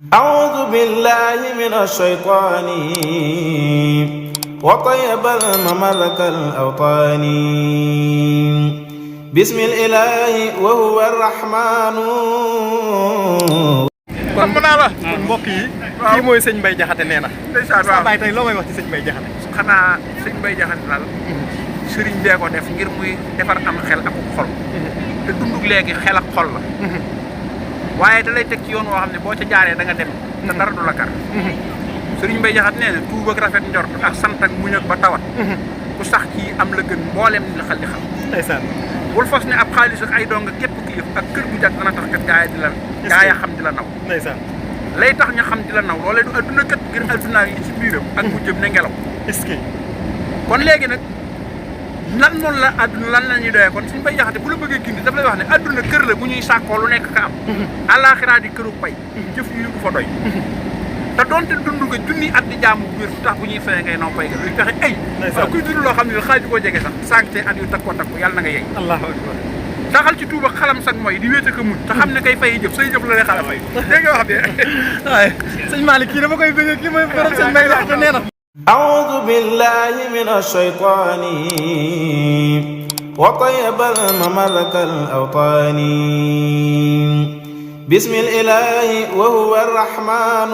أعوذ بالله من الشيطان وطيب المملك الأوطان بسم الإله وهو الرحمن. kon mën naa la mbokk yi kii mooy sëñ Mbaye Diakhaté nee na ndeysaan waaw Baye tey loo may wax ci sëñ Mbaye Diakhaté xanaa sëñ Mbaye Diakhaté daal sëriñ bee ko def ngir muy defar am xel ak xol te dundug léegi xel ak xol la waaye da lay teg ci yoon woo xam ne boo ca jaaree da nga dem te dara du la kar sëriñ Mbaye Diakhaté nee na tuub ak rafet njort ak sant ak muñ ak ba tawat ku sax ci am la gën mboolem ni la xal di xam ndeysaan bul fas ne ab xaalis ak ay dong képp kilif ak kër gu jag dana tax kat gaaya di la gaaya xam di la naw ndeysaan lay tax ñu xam di la naw loolee du adduna kat ngir addunaa yi ci biiram ak mu jëm ne ngelaw est-ce que kon léegi nag lan noonu la adduna lan la ñuy doyee kon suñu Mbaye Diakhaté bu la bëggee gindi daf lay wax ne adduna kër la bu ñuy sàkkoo lu nekk ka am àllaaxiraa di këru pay jëf yu ko fa doy te doonte dund nga junni at di jaamu bu wér tax bu ñuy fayee ngay naw pay ga luy fexe ay kuy dund loo xam ne xaaju koo jege sax sànqte at yu takko yàlla na nga yey allahu akbar daxal ci tuuba xalam sax mooy di wéete ko muñ te xam ne kay fay jëf say jëf la lay xala fay dégg nga wax de waaye sëñ Malick kii dama koy bëgg kii mooy borom sëñ Mbaye Diakhaté nee na أعوذ بالله من الشيطان وطيب المملك الأوطان بسم الإله وهو الرحمن.